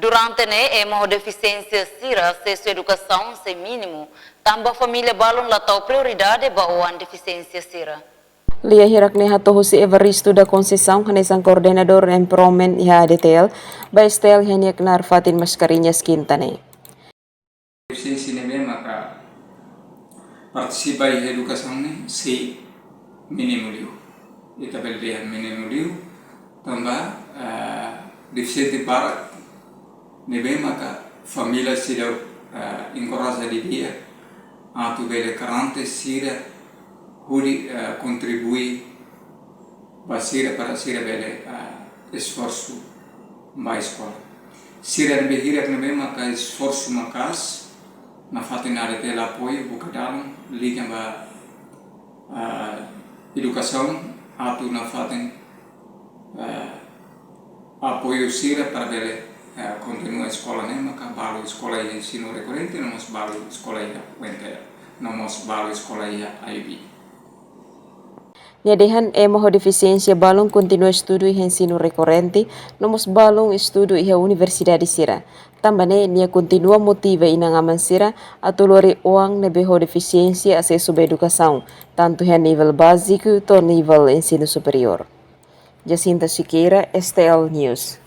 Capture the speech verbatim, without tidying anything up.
Durante ne'e, ema ho defisiénsia sira asesu edukasaun sei mínimu, tanba família balun la tau prioridade ba oan defisiénsia sira. Lia hirak ne'e hato'o husi Evaristo da Conceição, hanesan koordenadór empowerment iha A D T L, ba S T L iha nia knaar fatin Mascarenhas, Kinta ne'e. Defisiénsia ne'ebé maka partisipa iha edukasaun ne'e sei mínimu liu. Ita bele dehan mínimu liu, tanba, eh, defisiente barak ne'ebé maka família sira, eh, enkoraja didi'ak atu bele garante sira hodi, eh, kontribui ba sira para sira bele, eh, esforsu ba eskola. Sira ne'ebé hirak ne'ebé maka esforsu maka'as, nafatin A D T L apoiu buka dalan liga ba, eh, edukasaun atu nafatin, eh, apoiu sira para bele, eh, kontinua eskola ne'e maka balu eskola iha ensinu rekorrente, no mós balu eskola iha U N T L, no mós balu eskola iha I U B. Nia dehan ema ho defisiénsia balun kontinua estudu iha ensinu rekorrente, no mós balun estudu iha universidade sira. Tanba ne'e nia kontinua motiva inan-aman sira atu lori oan ne'ebé ho defisiénsia asesu ba edukasaun, tantu iha nivel báziku to'o nivel ensinu superiór. Jacinta Siqueira, S T L News.